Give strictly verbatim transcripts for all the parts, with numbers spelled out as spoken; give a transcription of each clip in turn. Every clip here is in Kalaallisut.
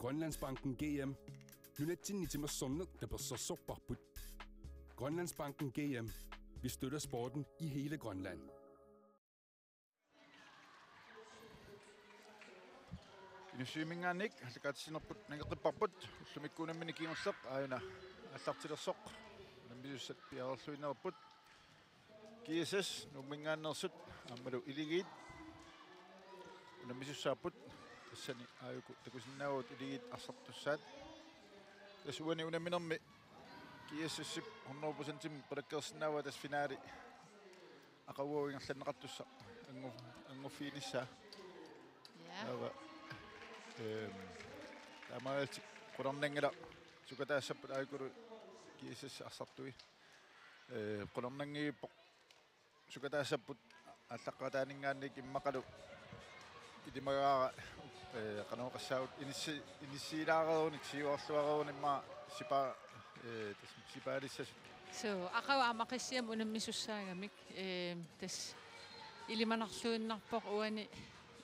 Grønlandsbanken G M. Nunatsinni timersorneq tapersersorparput. Grønlandsbanken G M. Vi støtter sporten i hele Grønland. Inussivimminngaanniit aallakaatitsinerput nangeqqipparput, ullumikkut unammineq kingulleq aajuna aallartilersoq unammisussat piareerluinnarput. G S S Nuumminngaanneersut aammalu Iligiit unammisussaapput, tassani aajuku takusinnaavugut Iligiit arsartussaat. Tassa uani unamminermi G S S-ip hundrede procentimik qulakkeersinnaavaa tassa finaali aqagu ingerlanneqartussaq angu-, anguffiginissaa. Ja. Taava, ehm, taamaalillutik qularnanngilaq sukataassapput aajukulu G S S arsartui. Eh, qularnanngivippoq sukataassapput aallaqqaataaninngaanniit immaqalu ilimagaara, eh, qanoq oqassaagut inissi-, inissiilaareerunik siuarluareerunik immaqa sipaa-, eh, tas-, sipaalissasut. Suu, aqagu aamma Aqissiamut unammisussaagamik, eh, tassa ilimanarluinnarpoq uani,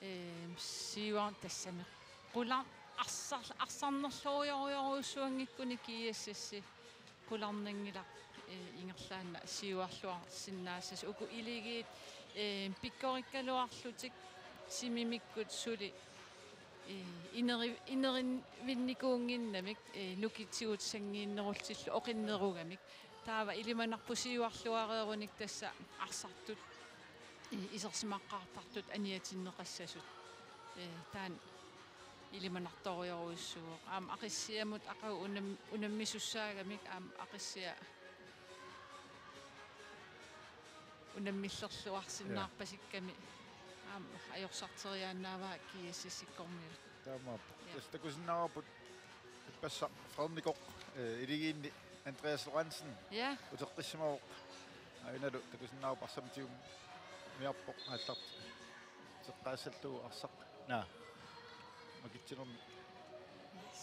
eh, siuar-, tassami. Qular-, arsar-, arsarnerlorujorujussuanngikkuni G S S-i qularnanngilaq, eh, ingerlaannaq siuarluarsinnaassasut uku Iligiit, eh, pikkorikkaluarlutik timimikkut suli, eh, ineri-, inerivinnikuunnginnamik, eh, nukitsigutut sanngiinnerullutillu oqinnerugamik. Taava ilimanarpoq siuarluareerunik tassa arsartut, eh, isersimaqqaartartut aniatinneqassasut. Eh, taanna ilimanartorujorujussuuvoq. Aamma Aqissiamut aqagu unam-, unammisussaagamik aamma Aqissiaq unammillerluarsinnaarpasikkami aamma ajorsarteriaannaavaa G S S-ikkormiut. Taamaappoq. Ja. Tassa takusinnaavarput ippassaq Frednikoq, eh, Iligiinni Andreas Lorentzen. Ja. Uteqqissimavoq. Aajuna takusinnaavarput arsamik tigummiarpoq aallarteqqaassallugu arsaq. Naa. Makitsinermi. Yes.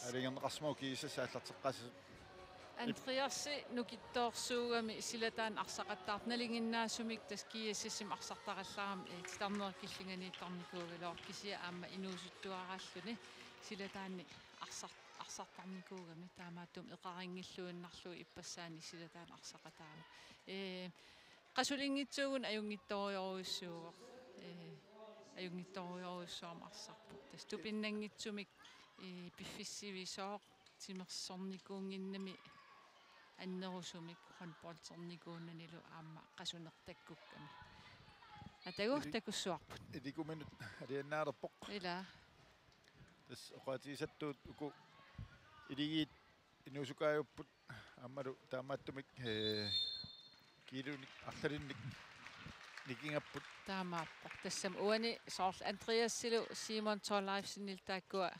Aalajangerneqarsimavoq G S S aallarteqqaassasut. Andreasi nukittoorsuugami silataannik arsaqattaartoq nalinginnaasumik tassa G S S-imi arsartarallarami, eh, titarnerit killinganiittarnikuugaluarpoq kisianni aamma inuusuttuaraalluni silataannik arsar-, arsartarnikuugami taamaattumik eqarinngilluinnarlugu ippassaani silataannik arsaqataavoq. Eh, qasulinngitsuugunik ajunngitsorujorujussuuvoq. Eh, ajunngitsorujorujussuarmik arsarpoq. Tassa tupinnanngitsumik, eh, piffissaq sivisooq timersornikuunnginnami annerusumik håndboldernikuunanilu aamma qasuneq takkukkami. Atagu Ili-, takussuarput. Ilikuminut aliannaalerpoq. Ila. Tassa oqaatigisattut uku Iligiit inuusukaajupput aammalu taamaattumik, eh, kiilunik arlalinnik nikingapput. Taamaappoq. Tassami uani soorlu Andreasilu Simon Thorleifsenilu taakkua,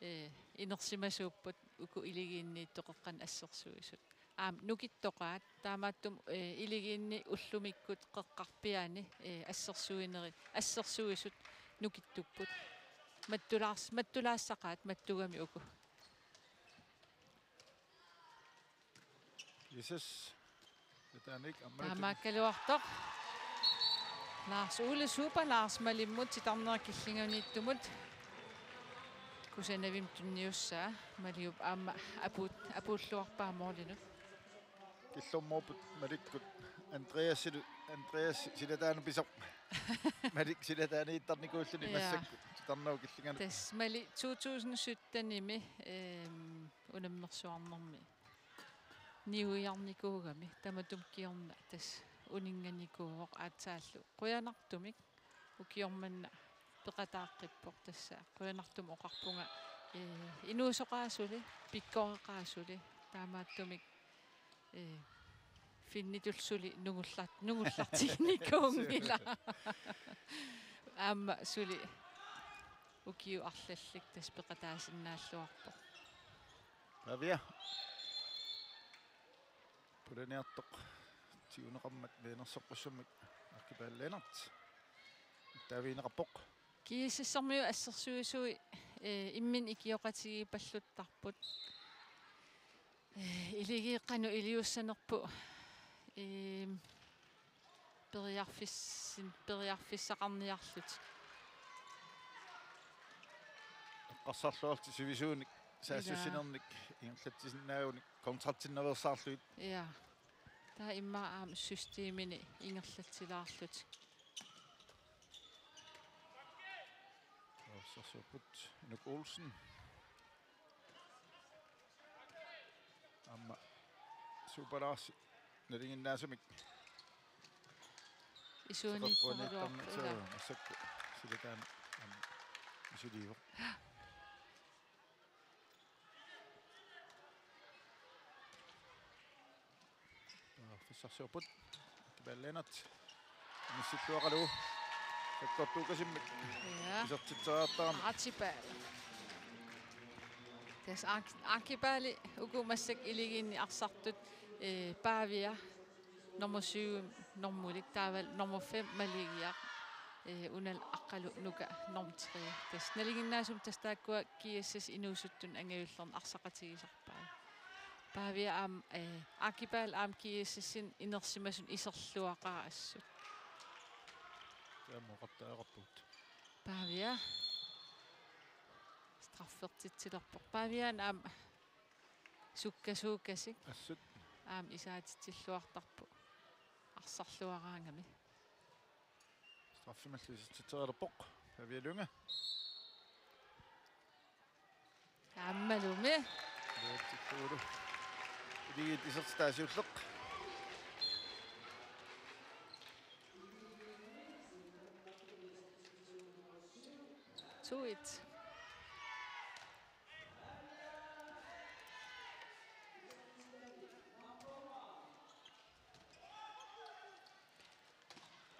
eh, inersimasuupput uku Iligiinniittut qeqqanut assersuisut. Aamma nukittoqaat, taamaattumik, eh, Iligiinni ullumikkut qeqqarpiaani, eh, assersuinerit, assersuisut nukittupput. Mattulaars-, mattulaassaqaat mattugami uku. G S S. Taamaanik aamma taamaakkaluartoq. Lars Ole Super Lars Malimmut titarnerit killinganiittumut. Kusanavimmi tunniussaa. Maliup aamma apuut-, apuulluarpaa målinut. Killormoorput Malikkut Andreasilu, Andreas silataanut pisoq. Malik silataaniittarnikuulluni. Ja. Massakkut titarnerup killinganut. Tassa Malik to tusind syttenimi, ehm, unammersuarnermi niuiarnikuugami tamatuma kingorna tassa uninnganikuuvoq aatsaallu. Qujanartumik ukioq manna peqataaqqippoq tassa. Qujanartumik oqarpunga, eh, inuusoqaasuli, pikkoreqaasuli, taamaattumik, eh, Finnitullu suli nungullar-, nungullartiginikuunngilaq. Aamma suli ukiut arlallit tassa peqataasinnaalluarpoq. Pavia. Pulaniartoq tiguneqarmat Lennartsoqqussummik Arkipal Lennart. Taavigineqarpoq. G S S-ermiut assersuisui, eh, imminut ikioqatigiippalluttarput. Eh, Iligiit qanoq iliussanerput, eh, periarfissin-, periarfissaqarniarlutik. Eqqarsarluarlutik sivisuunik saassussinernik ingerlatsisinnaagunik kontraktinnaveersaarlugit. Ja. Taava immaqa aamma systemini ingerlatsilaarlutik. Taava assersuupput Inuk Olsen. Aamma Suupalaarsi nalinginnaasumik. Isuaniittaraluarpoq, seqerpuaniittarni, ila. Suu, massakkut. Sila taanna aamma misuliivoq. Periarfissarsiorput. Akipaal Lennert. Inissilluaqalu. Sakkortuukasimmik. Ja. Isertitseriartarami. Akipaal. Tassa Ak-, Akipaali uku massakkut iligiinni arsartut, eh, Pavia nummer syv normulik, taavalu nummer fem Maligiaq, eh, unalu Aqqalu Nuka nummer tre. Tassa nalinginnaasumik tassa taakkua G S S inuusuttunut angajullerni arsaqatigisarpai. Pavia aamma, eh, Akipaal aamma G S S-imi inersimasuni iserluaqaaq assut. Taama oqartariaqarpugut. Pavia. Straffertitsilerpoq. Pavianut aamma sukkasuukasik. Assut. Aamma isaatitsilluartarpoq. Arsarluaraangami. Straffimallu isertitserialerpoq. Pavia Lynge. Aammalumi. Iluatsittuulu. Iligiit isertitaa siulleq. Two et.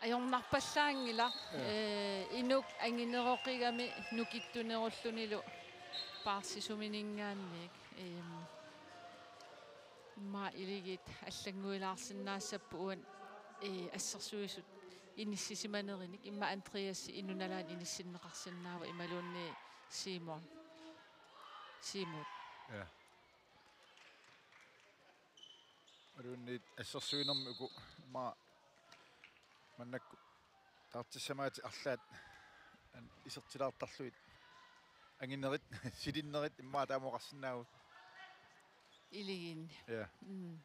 Ajornarpallaanngilaq, ja, eh, Inuk angineroqigami nukittunerullunilu paarsisumininngaanniit. Ehm, immaqa iligiit allannguilaarsinnaassapput uani, eh, assersuisut inissisimanerinik, immaqa Andreas Inuk nalaani inissinneqarsinnaavoq imaluunniit Simon. Simon. Ja. Imaluunniit assersuinermi uku immaqa maannakkut taartissamaatit arlaat an-, isertilaartarlugit anginerit, silinnerit immaqa taama oqarsinnaavugut. Iligiinni. Ja. Mm.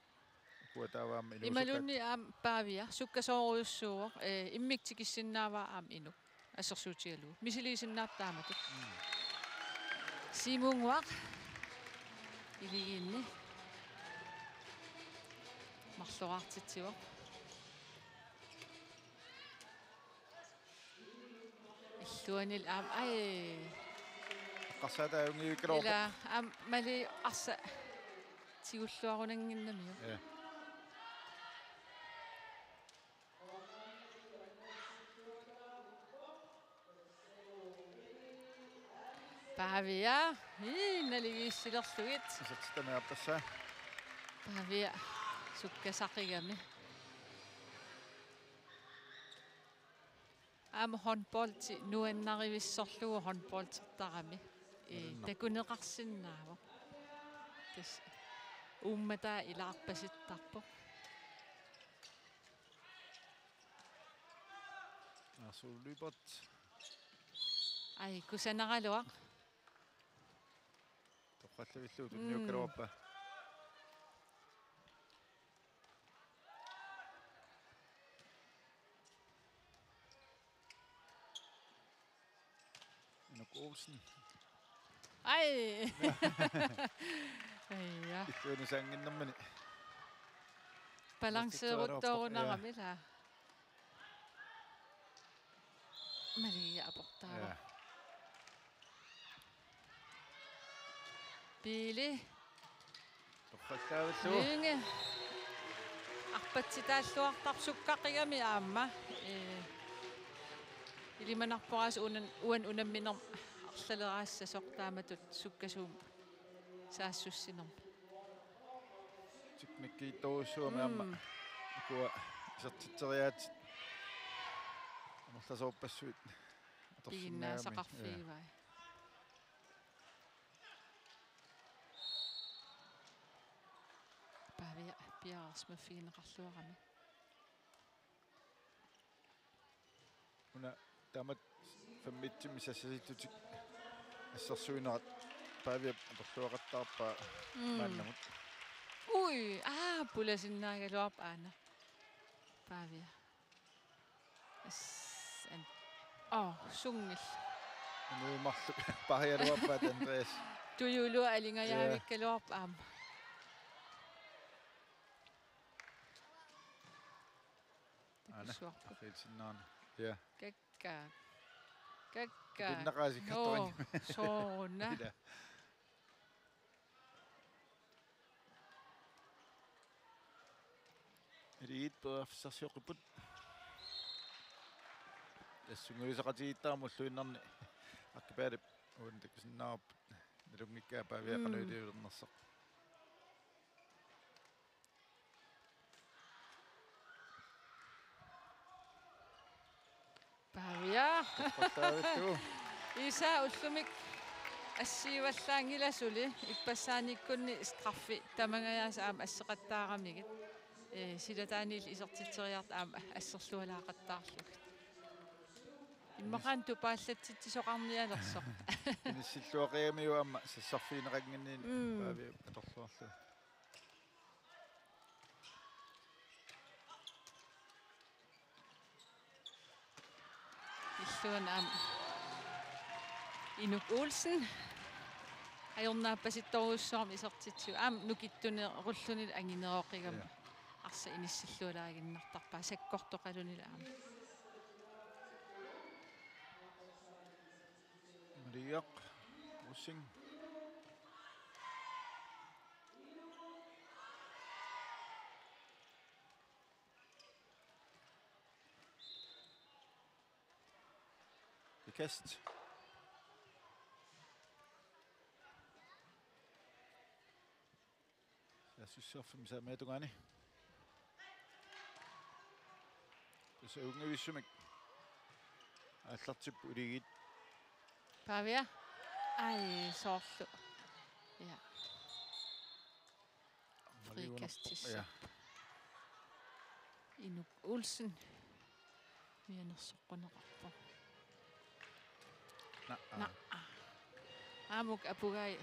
Ukua taava aamma inuusukkaat. Imaluunniit aamma Pavia sukkasoorujussuuvoq, eh, immikkut tikissinnaavaa aamma Inuk. Assersuutigalugu. Misiliisinnaapput taamatut. Mm. Simunnguaq. Iligiinni. Marloraartitsivoq. Illuanil aamma, aj. Eqqarsaataa ajunngikkaluarpoq. Ila, aamma Mali arsaq tigulluarunannginnamiuk. Ja. Pavia, ii, naligiissilerlugit. Isertitamiarpassaa. Pavia, sukkasaqigami. Aamma håndboldi nuannarivissorlugu håndboldertarami. Ii, malinna. Takuneqarsinnaavoq. Tassa uummataa ilaarpasittarpoq. Arsuu Lybert. Aj, kusanaraluaq. Toqqallavillugu tunniukkaluarpaa. Mm. Inuk Olsen. Aj! Aj, ja. Illuanusaannginnermini. Balanceeruttorunarami, ja, ila. Malia aportaavoq. Ja. Pili. Torrallavillugu. Lynge. Arpatsitaalluartarpoq sukkaqigami aamma. Ee, ilimanarpoq aasiit uan-, uani unamminermi arlaleraassasoq taamatut sukkasuumik saassussinermi. Teknikkiittorujussuugami aamma. Mm. Ukua isertitseriaatsit amerlasoorpassuit atorsinnaagami. Piginnaasaqarfigivai. Ja. Pavia piareersimaffigineqarluarami. Una taamatut femogtyvemik sassasittutik Assersuinerat Paaviap atorluaqattaarpaa Mm. maannamut. Ui, aa, pulasinnaagaluarpoq aana. Paavia. As-, an-, aa, sunngil. Inuit marluk paajaluarpaat Andreas. Tujulua alingajaavikkaluarpoq aamma. Aana, takussuarput. Arfiitinnaani. Ja. Kakkaak. Kakkaak. Pinnaqaasi. Nå, kattorinni. Sooruna. Ila. Iligiit periarfissarsioqqipput. Tassunga ilisaqatigiittaramik ulluinnarni. Arkipaalip uuntakkusinnaavarput. Nalunngikkaa Paaviaq Mm. qanoq iliuusernersoq. Paavia. Toqqattaarlugu. Iisaa ullumi assiivallaanngilaq suli, ippassaaniikkunni straffi tamangajaasa aamma asseqattaaramigit. Ee, silataaniilli isertitseriarta aamma asserlualaaqattaarlugit. Immaqaana tupaallatsitsisoqarnialersoq. Inissilluaqigamiuk aamma sassarfigineqannginninni Mm. Paaviap atorluarlugu. Illuan aamma Inuk Olsen. Ajornaappasittorujussuarmik isertitsivoq. Aamma nukittunerulluni angineroqigami. Ja. Arsaq inissillualaaginnartarpaa sakkortoqaluni aamma. Mariaq Rosing. Ikast. Saassussiorfimmi saamiata tungaani. Tassa unngavissumik aallartipput Iligiit. Paavia. Ai, soorlu. Ja. Frikastissa. Ja. Inuk Olsen. Mianersoqquneqarpoq. Naa. Naa. Aamma uku apugai.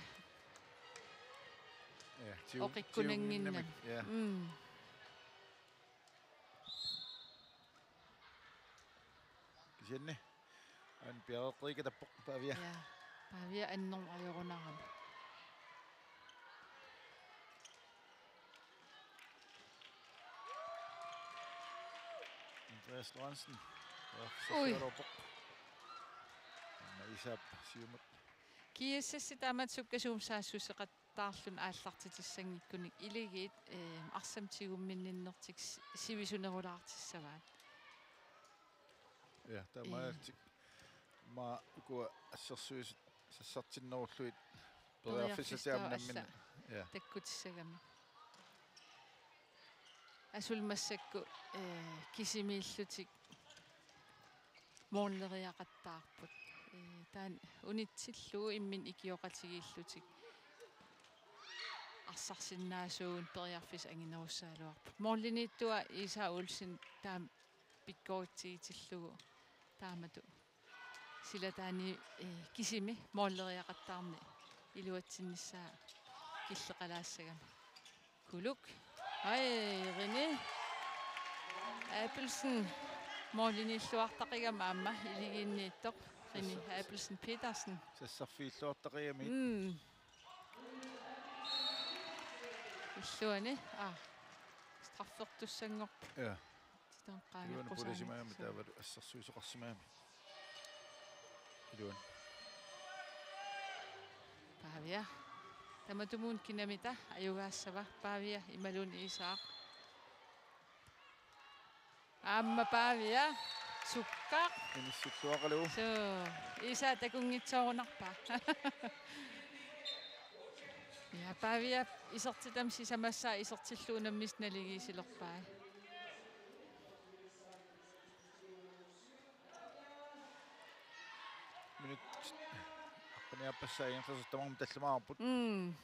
Ja, tiu-, oqikkunannginnami. Tiunnginnamik, ja. Mm. Kisianni. Aana piareeqqikatappoq Paavia. Ja, Paavia annermik ajorunarami. Andreas Lorentzen. Ui. Aamma Iisaap siumut. G S S taamatut sukkasuumik saassusseqattaarluni aallartitissanngikkuni Iligiit, eh, arsamik tigumminninnertik si-, sivisunerulaartissavaat. Ja, taamaalillutik. Ee. Aamma ukua assersuisut sassartinnerullugit periarfissat aamma periarfissat namminneq. Alla. Ja. Takkutissagami. Asuli massakkut, ee, kisimiillutik måleriaqattaarput. Ee, taanna unitsillugu imminnut ikioqatigiillutik arsarsinnaasuugunik periarfissaq anginerussagaluarpoq. Målimiittua Iisaa Olsen taama pikkoritsigitsillugu taamatut silataani, eh, kisimi måleriaqattaarneq iluatsinnissaa killeqalaassagami. Kuluk. Ai, Rene Abelsen. Målimiilluartaqigami aamma Iligiinniittoq. Rene Abelsen Petersen. Sassarfiilluartaqigami. Mm. Illuani, aa, straffertussanngorpoq. Ja. Titaqqaangerpusaani. Iluani pulasimagami taavalu assersuisoqarsimagami. Iluani. Paavia. Tamatumuuna kinamita ajugaassava Paavia imaluunniit Iisaaq. Aamma Paavia sukkaq. Inissilluaqalugu. Suu, Iisaa takunngitsoorunarpaa. Ja, Paavia isertitami sisamassaa isertillugu unammisut naligiissilerpai. Minut aqqaniappassaa ingerlasoq tamarmik tallimaarput. Mm.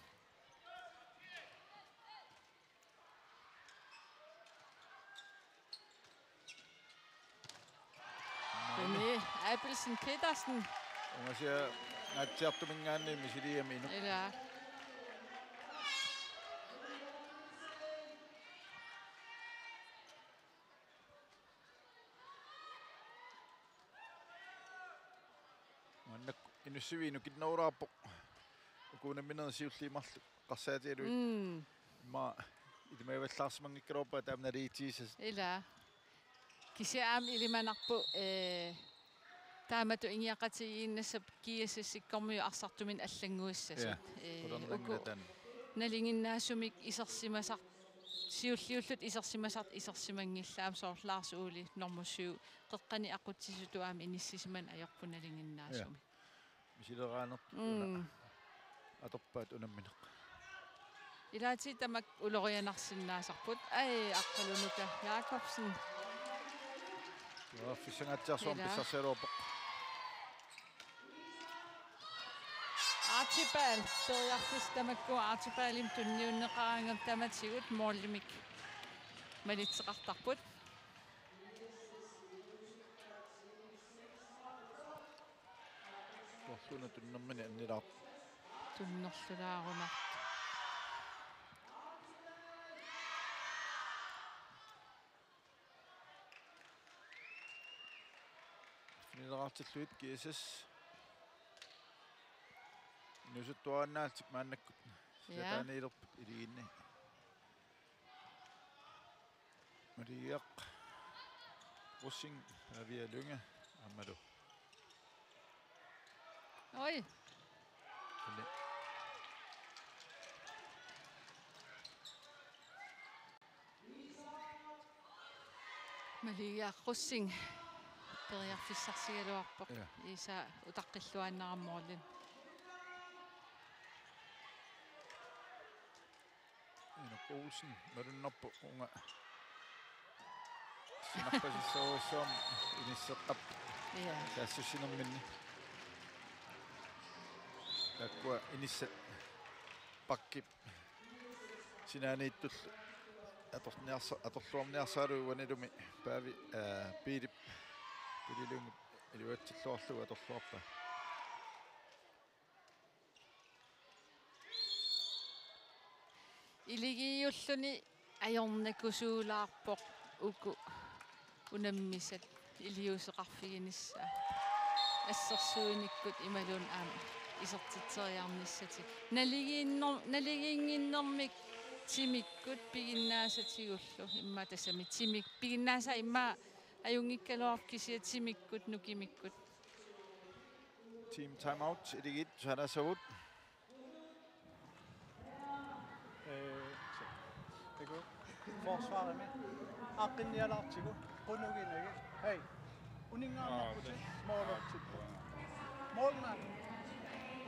Rene Abelsen Petersen. Ungasia Naatsiartuminngaanniit misiliigami inuk. Ilaa. Maannakkut inussivik inukinnerulaarpoq. Uku unamminerit siulliit marluk eqqarsaatigalugit. Mm. Immaqa ilimavallaarsimanngikkaluarpaa taama naligiissimassasut. Ilaa. Kisianni aamma ilimanarpoq, ee, taamatut ingiaqatigiinnassappat G S S-ikkormiut arsartuminnik allannguissasut. Ja, ee, qularnanngilaq uku taanna. Nalinginnaasumik isersimasar-, siulliullutik isersimasartut isersimanngillat aamma soorlu Lars Ole nummer syv. Qeqqani aqutsisutut aamma inissisimaneq ajorput nalinginnaasumik. Ja. Misileraanut. Mm. Una atorpaat unammineq. Ilaatigut tamakku ulorianarsinnaasarput. Ai, Aqqalu Nuka Jakobsen. Periarfissangaatsiarsuarmik. Ilaa. Pissarsigaluarpoq. Archibald, periarfissaq tamakku Archibaldimut tunniunneqaraangat tamatigut målimik malitseqartarput. Soorlu una tunnermini annilaartoq. Tunnerlulaarunartoq. Arfinileraartillugit G S S. Inuusuttuarannaallutik maannakkut. Ja. Silataaniilerput iligiinni. Maria Rosing, Pavia Lynge, aammalu. Oj. Anni. Maria Rosing periarfissarsigaluarpoq. Ja. Iisa utaqqilluaannarami målini. Ina Poulsen, malunnarpoq uunga. Sinarpasissorujussuarmik inisseqqap. Ja. Saassussinerminni. Taakkua inissat backip sinaaniittullu atorniarsa-, atorluarniarsaralugu uanilumi Paavi, aa, Piilip, Piili Lyngep iluatsilluarlugu atorluarpaa. Iligiiulluni ajornakusuulaarpoq uku unammisat iliuuseqarfiginissaat. Assersuinikkut imaluunniit aamma isertitseriarnissatik. Naligiinner-, naligiinnginnermik timikkut piginnaasatigullu immaqa tassami timik-, piginnaasaat immaqa ajunngikkaluarpoq kisianni timikkut nukimikkut. Team timeout, iligiit, tusaalaassaagut. Ee, iku, forsvarimi. Aaqqinnialaartigu, qunuginagit. Hej. Uninngaannarputit, målertipput. Målmand.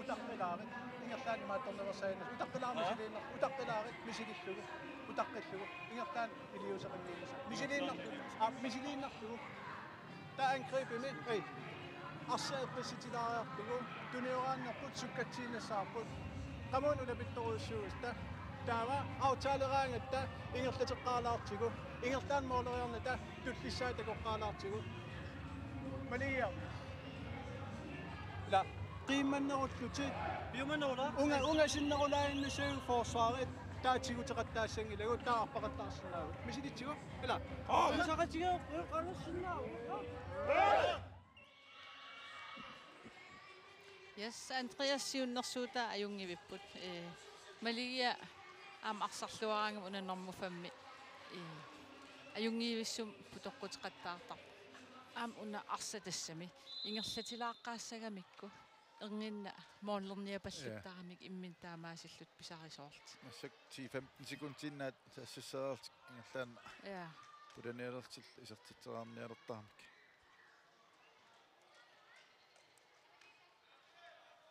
Utaqqilaarit. Ingerlaannaq imaattorneq versaaginnassavat. Utaqqilaarit misiliinnar-, utaqqilaarit misilillugu. Utaqqillugu. Ingerlaannaq iliuuseqannginnissaq. Misiliinnarlugu. Aa, misiliinnarlugu. Taava angribimi, ei. Arsaq eqqissitilaariartigu, tunioraanerput sukkatsiinnassavarput. Qamuuna ulapittorujussuugatta. Taava aftaleraangatta ingerlateqqaalaartigu. Ingerlaannaq måleriarnata tullissaa takoqqaalaartigu. Malia. Ila, qiimmannerullutit. Piumanerula? Uunga, uunga sinnerulaaginnassagigut forsvarit. Taava tiguteqattaassanngilagut, taava arpaqattaarsinnaavugut. Misilitsigu? Ila. Tusaqatiga, qanassinnaavoq. Yes, Andreas siunnersuutaa ajunngivipput. Ee, Malia aamma arsarluaraangami una normu femmi. Ee, ajunngivissumik putoqquteqattaartarpoq. Aamma una arsaq tassami. Ingerlatilaaqqaassagamikku. Erniinnaq målerniapallattarami. Ja. Imminut taamaasilluta pisarisoorluta. Massakkut ti femten sekundiinnaat saassusseriarlutik ingerlaannaq. Ja. Pulanialerlutillu isertitseriarnialertaramik.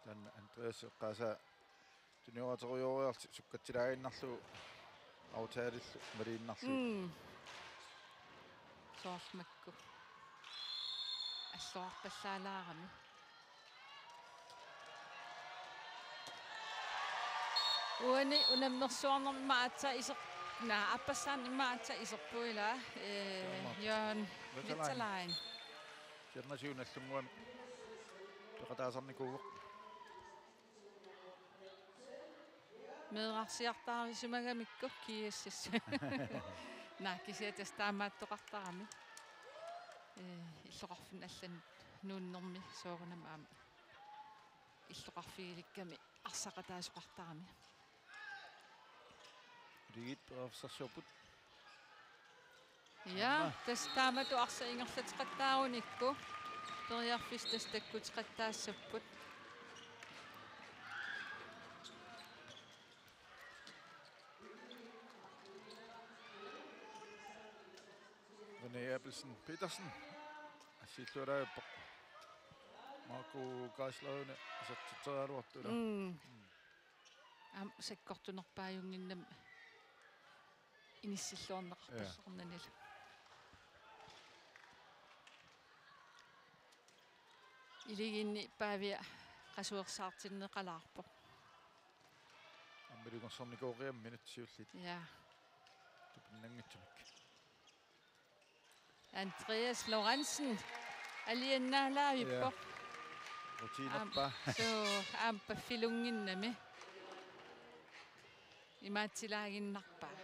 Taanna Andreas eqqaasaa tunioraaterujooriarlutik sukkatsilaaginnarlugu aftalillu maliinnarlugu. Mm. Soorlu makku. Alluarpallaalaarami. Uani unammersuarnermi aatsaat iser-, naa, aappassaani aatsaat iserpoq ila, ee, Jørgen Vesterlein. Vesterlein. Siornatigut nallunnguamik. peqataasarnikuuvoq. Meerarsiartaarisimagamikku G S S. Naa, kisianni tassa taamaattoqartarami. Ee, illoqarfinni allanut nuunnermi soorunami aamma illoqarfigilikkami arsaqataasoqartarami. Uligiit periarfissarsiorput. Ja, aamma. Tassa taamatut arsaq ingerlateqattaarunikku periarfissat tassa takkuteqattaassapput. René Abelsen Petersen assiillualaarpoq. Marco Geisler-ip isertitseriaraluartoq. Mm. Aamma sakkortunerpaajunnginnami inissilluarneqarpallarnanilu. Ja. Iligiinni Paavia qasuersaartinneqalaarpoq. Aamma ilungersornikuuvoq aamma minutsit siulliit. Ja. Tupinnanngitsumik. Andreas Lorentzen alianaalaavippoq. Ja. Rutinerpaa. Aam-, suu, aamma paffilunnginnami. Imaatsilaaginnarpaa.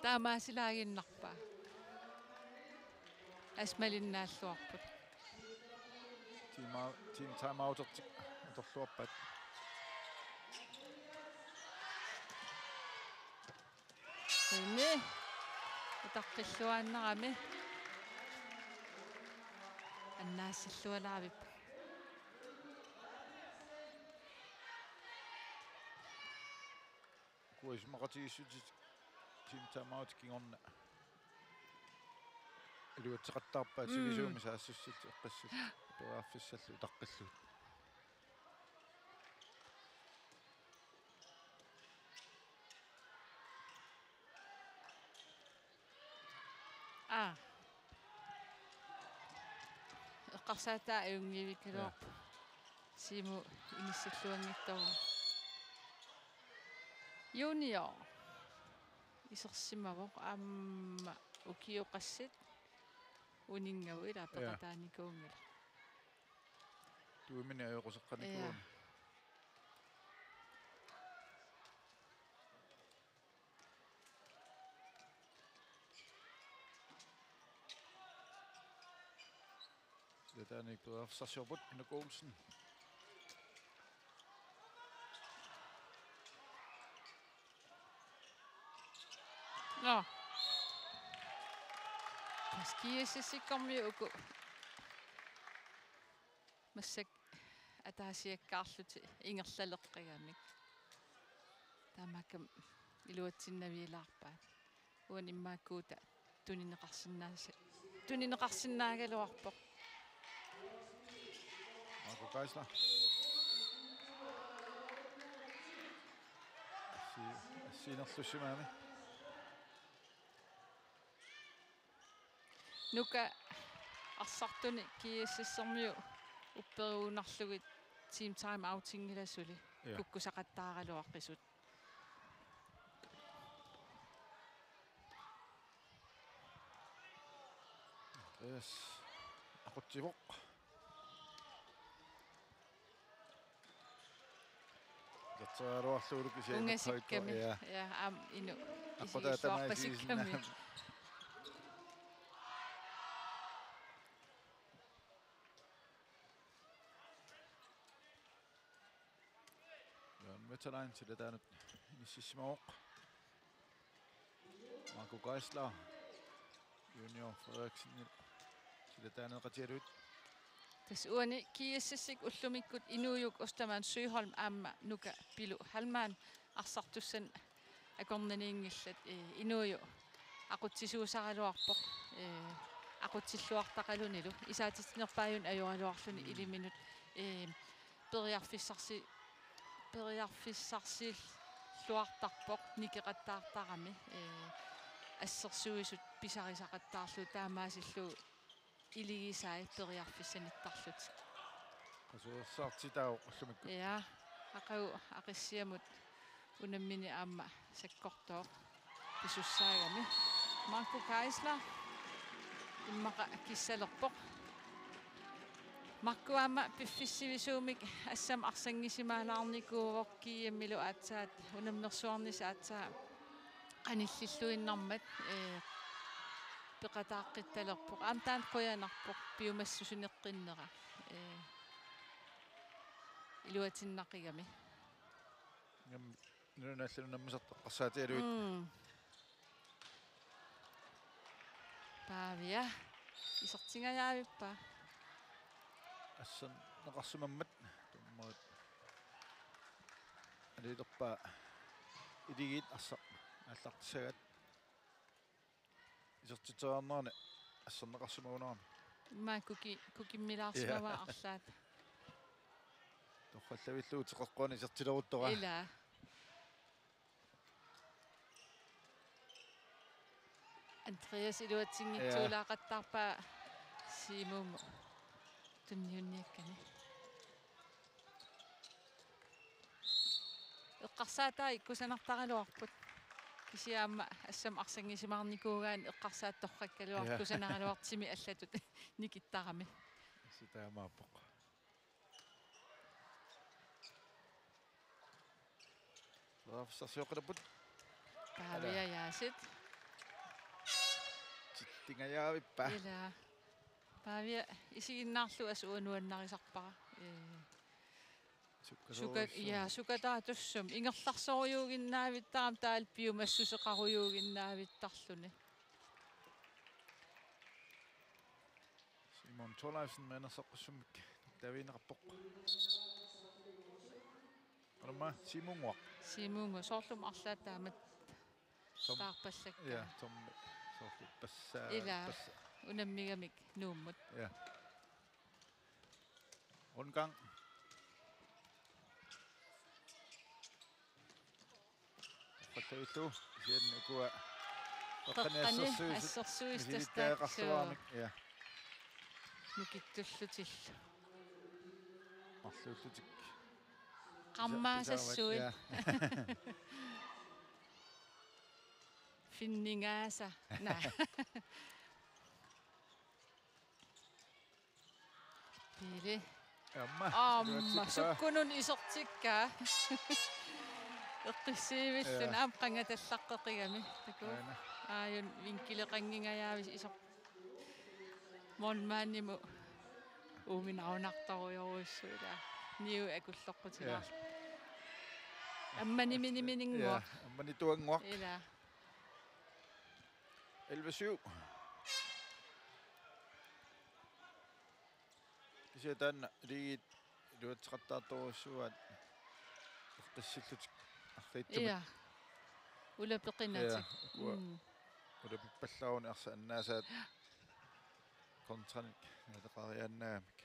Taamaasilaaginnarpaa. Assut malinnaalluarput. Team out-, team timeoutertik atorluarpaat. Ini. Utaqqilluaannarami. Annaassillualaarpoq. Ukua isumaqatigiissutit team timeout kingorna iluatseqattaarpaat. Mm. Sivisuumik saassussat eqqassat periarfissallu utaqqillugit. Aa. Eqqarsaataa ajunngivikkaluarpoq. Ja. Siumut inissilluanngitsoq. Junior. Isersimavoq aamma ukioqassit uninngavut ilaa. Ja. Peqataanikuunngilaq. Tuimini ajoquseqqanikuugami. Ja. Silataaniit periarfissarsiorput, Inuk Olsen. Nå. Tassa GSS-ikkormiut uku massakkut ataasiakkaarlutik ingerlaleqqigamik. Taamaakkami iluatsinnavigilaarpaat. Uani immaqa uku tunineqarsinnaasa-, tunineqarsinnaagaluarpoq. Marco Geisler. Assi-, assiinerlussimagami. Nuka arsartuni GSS-ermiut upperuunnarlugit team time outinngilaq suli. Ja. Kukkusaqattaaraluaqisut. Yes. Aqutsivoq. Tatsaaruarluuluk kisianni. Ungasikkami. Ja. Ja, aamma Inuk. Aqqutaata tamaat isigissuarpasikkami. Isigisinnaammat. Jørgen Wetterlein silataanut inississimavoq. Marco Geisler, Junior Frederiksen silataaneqatigalugit. Tassa uani GSS-ip ullumikkut inuujuk Ostermann Søholm aamma Nuka Pilu Hallmann arsartussanik akornanniinngillat, ee, inuujuk aqutsisuusaraluarpoq, ee, aqutsilluartaqalunilu, isaatitsinerpaajuni ajoraluarluni. Mm. Iliminut, ee, periarfissarsi-, periarfissarsiilluartarpoq nikeqattaartarami, ee, assersuisut pisarisaqattaarlugu taamaasillugu iligisai periarfissanittarlutik. Qasuersaartitaavoq ullumikkut. Ja, aqagu Aqissiamut unammini aamma sakkortooq pisussaagami. Marco Geisler immaqa kissalerpoq. Markku aamma piffissaq sivisuumik assammik arsanngisimaalaarnikuuvoq, G M-ilu aatsaat unammersuarnissaq aatsaat qanillilluinnarmat, ee, peqataaqqittalerpoq. Aamma taanna qujanarpoq piumassusineqqinnera, ee, iluatinnaqigami. Ngam-, nunallu unammisartoq eqqarsaatigalugit. Mm. Paavia isertingajaavippaa. Asserneqarsimammat dommerit aliilerpaa Iligiit arsaq aallartissagaat. Isertitseriarnerani asserneqarsimagunarami. Immaqa kuki-, kukimmilaarsimavaa. Ja. Arlaat. Torrallavillugu teqeqquani isertileruttoraa. Ilaa. Andreas iluatsinngitsoorlaaqattaarpaa Siumuumut tunniunniakkani. Eqqarsaataat kusanartaraluarput. Kisianni aamma assammik arsanngisimaarnikuugaanni eqqarsaat torrakkaluarput. Ja. Kusanaraluartut timit allatut nikittarami. Sitaamaappoq. Lafsarsioqqilapput. Paavia. Ala. Jaasit. Tittingajaavippaa. Ilaa. Paavia isiginnaarlugu assut uanga nuannarisarpara. Ee. Sukka-, suka-, soorujussuaq. Ja, sukataatussumik. Ingerlarsorujuuginnaavittaramik taavalu piumassuseqarujuuginnaavittarluni. Simon Thorleifsen mianersoqqussummik taviineqarpoq. Aamma Siumuunnguaq. Siumuunnguaq, soorlumi arlaat taamatut. Tom-, taarpallakka. Ja, Tom-, soorlu passa-, ilaa, passa-. Unammigamik Nuummut. Ja. Rundgang. Torrallavillugu, kisianni ukua qeqqani, qeqqani assersuisut, assersuisut misilittagaqarluarmik, ja. Nukittullutillu. Marluullutik. Qarmaasassuit. Pisa-, pisa-, ja. Finningaasa. Naa. Piili. Aamma. Aamma. Iluatsippaa. Sukkunut isertikkaa. Eqqissiivilluni. Ja. Aamma qangatallaqqeqigami. Taku. Aana. Aajuna vinkileqanngingajavisi iser-. Målmandimut uuminaarunartorujorujussuuvoq ilaa. Niu akulloqqutilaarlugu. Ja. Aamma niminiminnguaq. Ja. Aamma nituannguaq. Ilaa. Elleve syv. Kisianni taanna Iligiit iluatseqattaartorujussuuaat eqqissillutik arriitsumik. Ja. Ulapeqinatik. Ja, ukua. Mm. Ulapippallaaruni arsaq annaasaat kontranik naleqariaannaagamik.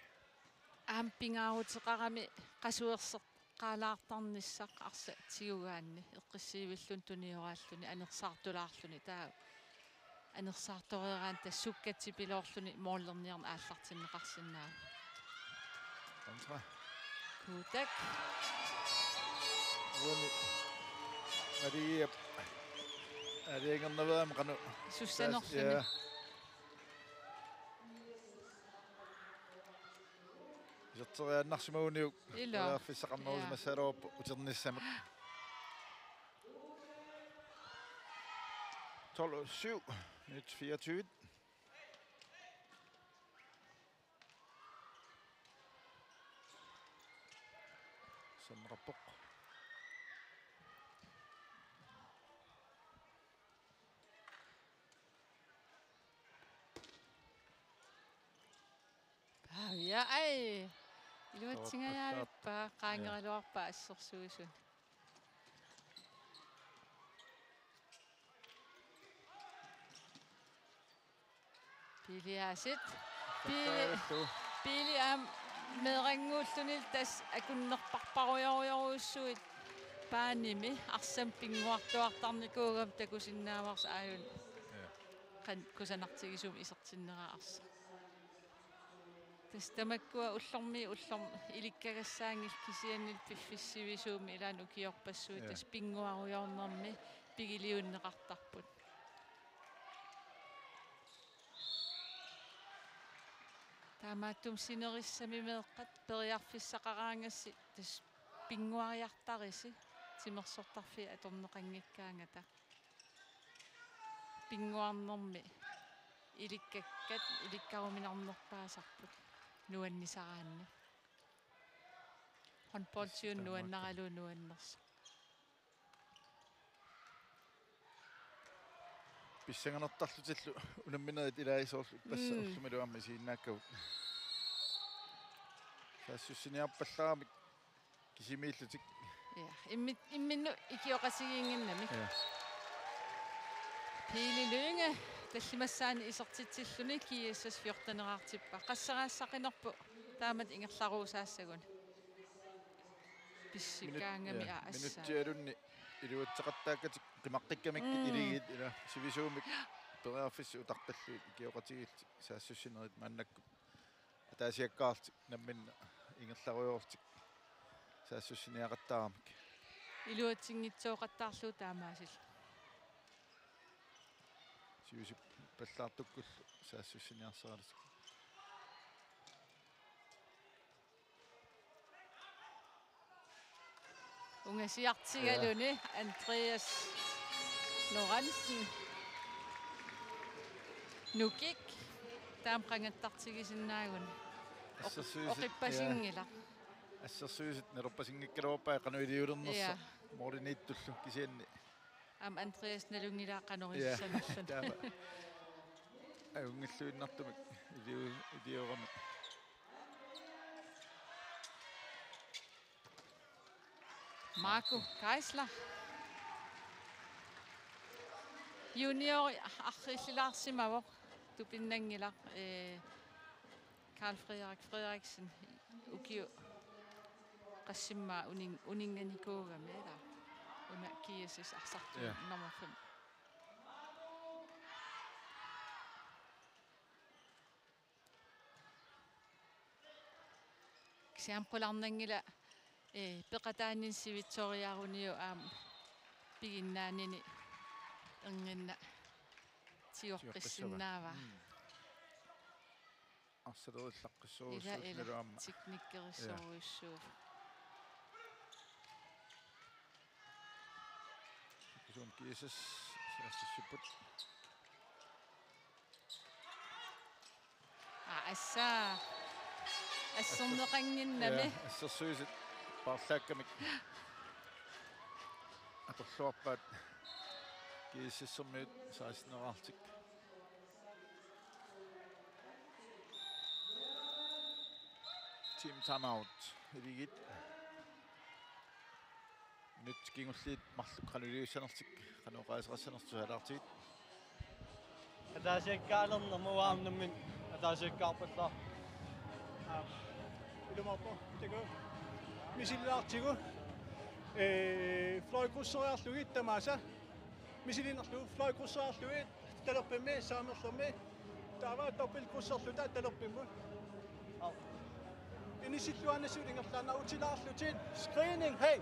Aamma pingaaruteqarami qasuerseq- qaalaartarnissaq arsaq tigugaanni eqqissiivilluni tunioraaluni anersaartulaarluni, taava anersaartoreeraanni tassa sukkatsipiloorluni målerniarneq aallartinneqarsinnaavoq. Kontra. Kuutak. Uani Mariap aalajangernaveerami qanoq sussanerluni. Ja. Iserteriaannarsimaguniuk. Ilaa. Periarfissaqarnerusimassagaluarpoq, ja, uternissamut. Tolv syv, minut fireogtyve. Sannerappoq. Paavia, ai. Iluatsingajaavippa, qaangeraluarpaa assersuisuni. Piili Aasit. Piili, Piili aamma meerannguulluni tassa akunnerparparujorujorujussuit paanimi arsamik pinnguartuartarnikuugami takusinnaavarsi aajuna. Ja. Qanoq kusanartigisumik isertinneraa arsaq. Tassa tamakkua ullormiit ullormut ilikkagassaanngillat kisiannili piffissaq sivisuumik ilaanni ukiorpassuit, ja, tassa pinnguarujoornermi pigiliunneqartarput. Taamaattumik sinerissami meeqqat periarfissaqaraangassi tassa pinnguariartarisi timersortarfiit atorneqanngikkaangata. Pinnguarnermi ilikkakkat ilikkaruminarnerpaasarput nuannisaraanni. Håndboldiunik nuannaralugu nuannersoq. Pissanganartarlutillu unamminerit ilaasoorlu ippassaq Mm. ullumilu aamma isiginnaakkagut. Saassussiniarpallaarmik kisimiillutik. Ja, immi-, imminnut ikioqatigiinnginnamik. Ja. Pele Lynge tallimassaani isertitsilluni G S S fjorteneraartippa. Qasseriassaqinerput taamatut ingerlaruusaassaguni. Pissikkaangami Minut-, ja, aa, assaa. Minutsialunni iluatseqattaakkatik qimaqqikkamikkit Mm. iligiit ila sivisuumik periarfissat utartallugit ikioqatigiillutik saassussinerit maannakkut ataasiakkaarlutik namminneq ingerlarujoorlutik saassussiniaqattaaramik. Iluatsinngitsooqattaarlugu taamaasillutik. Siusippallaartukkullu saassussiniarsaralutik. Ungasiartigaluni Ja. Andreas Lorentzen. Nukik taama qangattartigisinnaaguni. Oq-, Assersuisut, oqippasinngilaq. Ja. Assersuisut nalorpasinngikkaluarpai qanoq iliuulernersoq Ja. mooriniittullu kisianni. Aamma Andreas nalunngilara qanoq Ja. ilissi sanalluni. Taama. Ajunngilluinnartumik iliu-, iliorami. Marco Geisler. Juniori arriillilaarsimavoq, tupinnanngilaq, ee, Karl Frederik Frederiksen ukioq qassimmaa unin-, uninnganikuugami, ila. Una G S S arsartumi Ja. nummer fem. Kisianni qularnanngilaq, ee, peqataanini sivitsoriaruniuk aamma piginnaanini erniinnaq tigoqqissinnaavaa. Mm. Arsalerillaqqissorujussuuvoq Ila, ila. Nalu aamma. Teknikkerissorujussuuvoq. Ja. Kisuum G S S saassussipput. Aa, assa. Asserneqannginnami. Ja, assersuisut paarlaakkamik atorluarpaat G S S-ermiut seksten-eraarlutik. Team timeout. Iligiit. Minutsit kingulliit marluk qanoq iliussanerlutik, qanoq oqaaseqassanerlutik tusalaartigit. Ataasiakkaalereermat uanga nammineq ataasiakkaarpallaarpoq. Aa, ilumoorpoq, takuuk. Misililaartigu. Ee, fløjkrydseriarlugit tamaasa. Misiliinnarlugu fløjkrydseriarlugit. Talerpimmi, saamerlermi. Taava dobbeltkrydserluta talerpimmut. Inisilluaannassuit ingerlaannaq utilaarlutit. Screening, hej.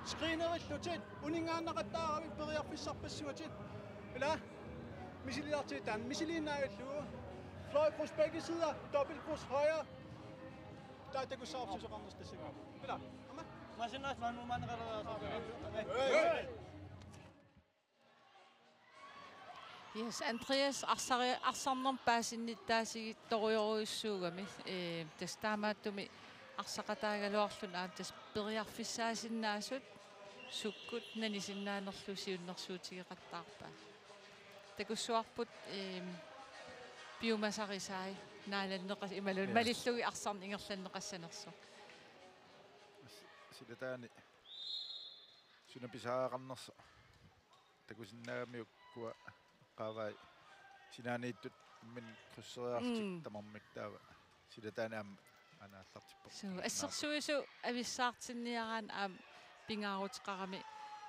Screenerillutit. Uninngaannaqattaaravit periarfissarpassuatit. Ila. Misililaartigu taanna. Misiliinnaavillugu. Fløjkryds begge sider. Dobbeltkryds højre. Taava takussavarput susoqarnersoq tassanngaanniit. Ila. Aamma. Masinaas manumaneqalaarsoq. Hej. Yes, Andreas, arsari-, arsarnermut paasinnittaasigittorujorujussuugami, ee, tassa taamaattumik arsaqataagaluarluni aamma tassa periarfissaasinnaasut sukkut nanisinnaanerlugu siunnersuutigeqattaarpaat. Takussavarput, ee, piumasarisai naalanneqas-, imaluunniit Yes. malillugit arsarneq ingerlanneqassanersoq. S-, silataani suna pisariaqarnersoq. Takusinnaagamiuk ukua eqqaavai sinaaniittut imminnut krydseriarlutik Mm. tamarmik taava silataani aamma aana aallartippoq. Suu, assersuisut avissaartinniaraanni aamma pingaaruteqarami,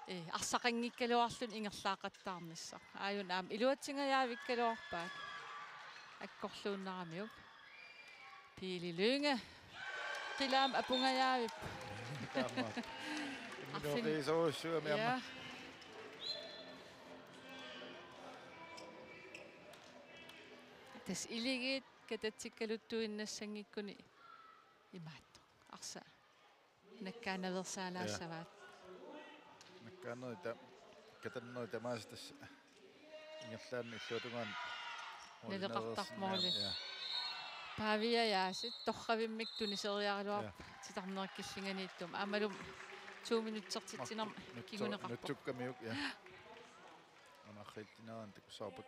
ee, arsaqanngikkaluarluni ingerlaaqattaarnissaq. Aajuna aamma iluatsingajaavikkaluarpaat akkorluunnaramiuk. Pele Lynge. Qilaamik apungajavippoq. Taamaappoq. Imminut Arfin-, oqiisorujussuugami aamma. Ja. Tassa iligiit katatsikkaluttuinnassanngikkunik imaattoq. Arsa. Nakkaanaveersaalaassavaat. Nakkaaneri ta-, katanneri tamaasa tassa ingerlaannaq illuatungaanut. Naleqartarpoq måli. Ja. Pavia Jaasit torravimmik tuniseriaraluarpoq. Ja. Titarneqartillinganiittumik. Aammalu to minutsertitsinermik nutsu-, kinguneqarpoq. Nutsukkamiuk, ja. Anarriittineranik takussavarput.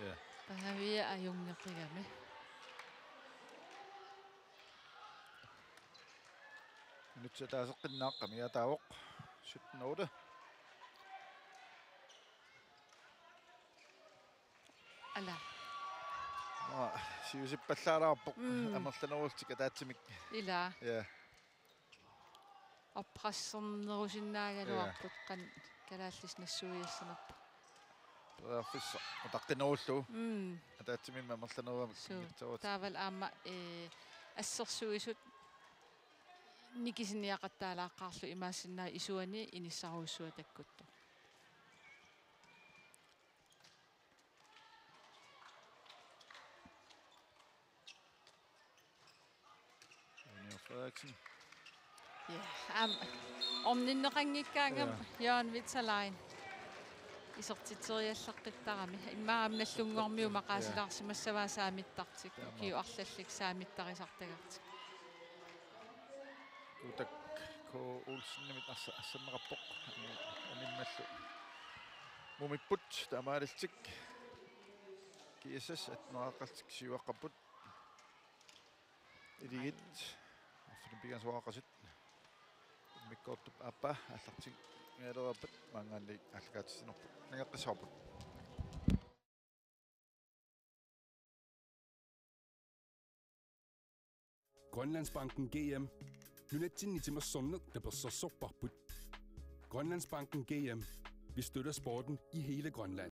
Ja. Pavia ajunngeqigami. Minutsit ataaseq qinnaaq, amigaataavoq. Sytten otte. Ala. Aa, siusippallaalaarpoq. Mm. Amerlanerullutik ataatsimik. Ila. Ja. Oppressernerusinnaagaluarput. Ja. Qanoq kalaallisut nassuiassanerput. Periarfissaq utaqqinerullugu. Mm. Ataatsimimmi amerlaneruamik. Suu. Ingerlaruat. Taavalu aamma, eh, assersuisut nikisiniaqattaalaaqqaarlugu imaassinnaavoq isuani inissarujussuaq takkuttoq. Junior Frederiksen. Ja, aamma orninneqanngikkaangami. Ja. Jørgen Vitzalain. Isertitseriallaqqittarami. Immaqa aamma Nagdlunguarmiut maqaasilaarsimassavaat saamittartik. Taamaappoq. Ukiut arlallit saamittarisartagartik. Kuutak K. Olsenimit arsa-, arsanneqarpoq. Ani-, animmallu mumipput taamaalillutik. GSS atnuaqaltik siuaqqapput. Iligiit. Arfineq-pingasunngoraqasit. Immikkoortup aappaa aallartinngikkaluarpat maanngaanniit aallakaatitsinerput. Nangeqqissavarput. Grønlandsbanken G M. Nunatsinni timersorneq tapersersorparput. Grønlandsbanken G M. Vi støtter sporten i hele Grønland.